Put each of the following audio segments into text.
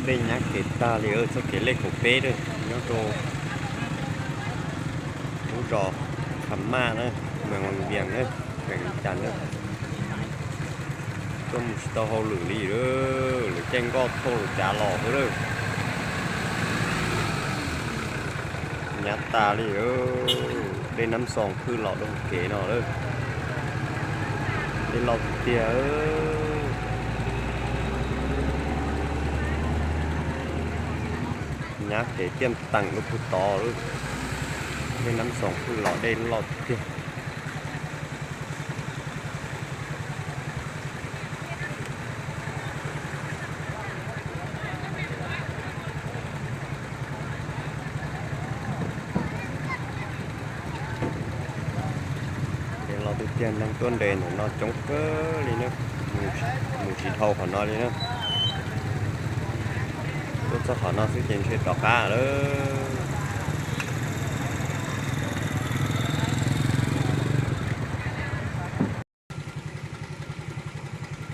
Dej nyab kev tag li, txoj kev lej kaum peb lawm, nyob rau lub zos Kha Maj na, moos Vaj Vias na, xeev Cas na. Tuaj mus tsis tau hauj lwm li, lawv caij nkoj thauj lawv cav los xwb lawm. Nyab tas li, dej Nab Xoos phwj los dua kev no lawm. Dej loj tiag tiag. Nyab kev tiaj tees lub pug tod lawm. Dej Nab Xoos phwj los dej loj tiag tiag. Dej loj tiag tiag, neeg tuaj nres ntawm no coob kawg li na, mus tsis dhau qhov no li na. Tuaj txog qhov no xwb ces ntshe rov qab lawm.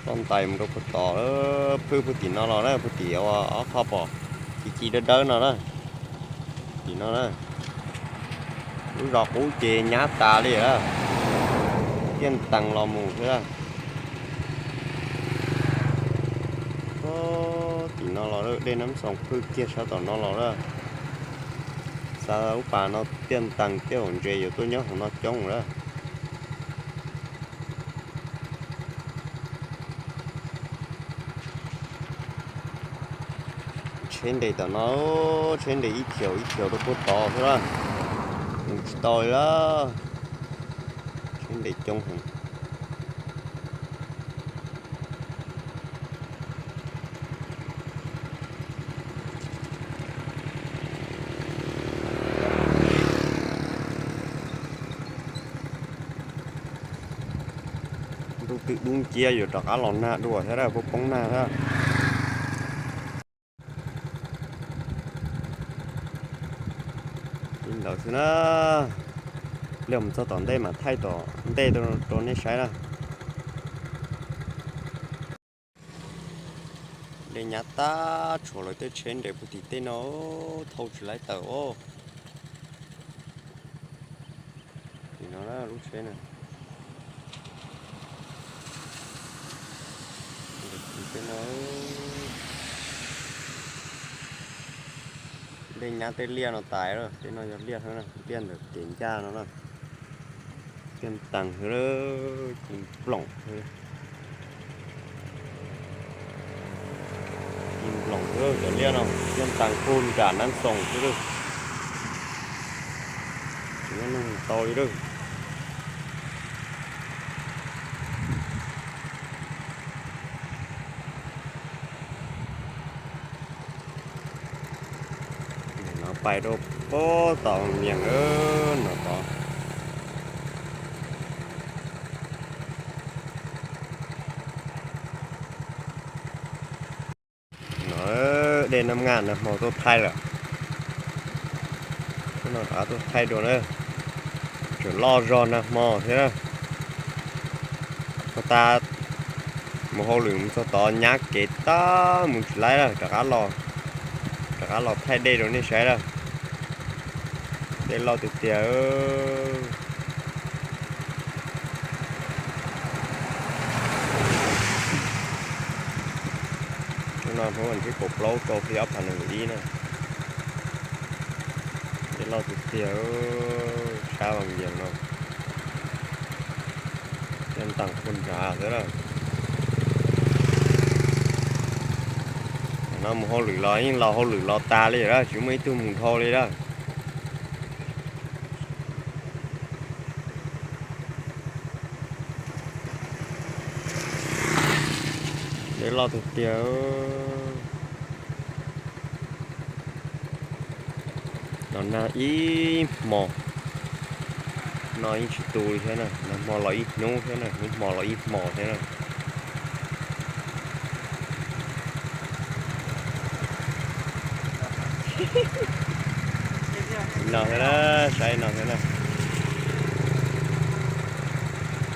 Toj ntais mus rau puag tod, phwj puag tim no los na, puag tim ob qho pom ci ci dawb dawb no na. Tim no na, lub zos qub ces nyab tas li lawm, tiaj tees los mus xwb. Tim no los dej Nab Xoos phwj kiag sab tom no los lawm. Xav ub pas no tiaj tees, tej zaum ntses yuav tuaj nyob hauv no coob lawm. Tsheb nres tom no, tsheb nres ib chim ib chim rau puag tod xwb na, mus tsis tau li lawm. Tsheb nres coob heev. Ntuj twb dub nciab, yuav rov qab los nag dua thiab, puab poob nag thiab. Li ntawd xwb na. Li mus txog tom ntej mam thaij tom ntej rau nej saib na. Dej nyab tag tshuav lawv tej tsheb nres puag tim tej no, thauj tsis laib tawm os. Tim no lub tsheb na. Tim tej no, dej nyab tej liaj no tas lawm, tej no yog liaj xwb na, liaj ntawm kev ncaj no na. Tiaj tees xwb, ci nploom xwb. Ci nploom xwb cov liaj no, tiaj tees puag nram Nab Xoos xwb lawm. Tsis muaj neeg tau li lawm. No pais rau puag tom Vias, no tod. No dej Nab Ngaj nag hmo tuaj thaij lawm. Tuaj thaij dua na, tseem loj zog nag hmo thiab na. Puag ta mus hauj lwm mus txog tod nyab kev tag mus tsis laib lawm, rov qab los, rov qab los thaij dej rau nej saib lawm. Dej loj tiag tiag. Hnub no hnub vas thib kaum plaub rau xyoo ob phav nees nkaum ib na. Dej loj tiag tiag, sab Vas Vias no. Tiaj tees puag nrad xwb lawm. No mus hauj lwm los yeej los hauj lwm los tas li lawm, tsis muaj ib tug mus dhau li lawm. Dej loj tiag tiag. Los nag ib hmo, no yeej tsis tu li thiab na, nag hmo los ib hnub thiab na, hnub hmo los ib hmo thiab na. No thiab na, saib no thiab na.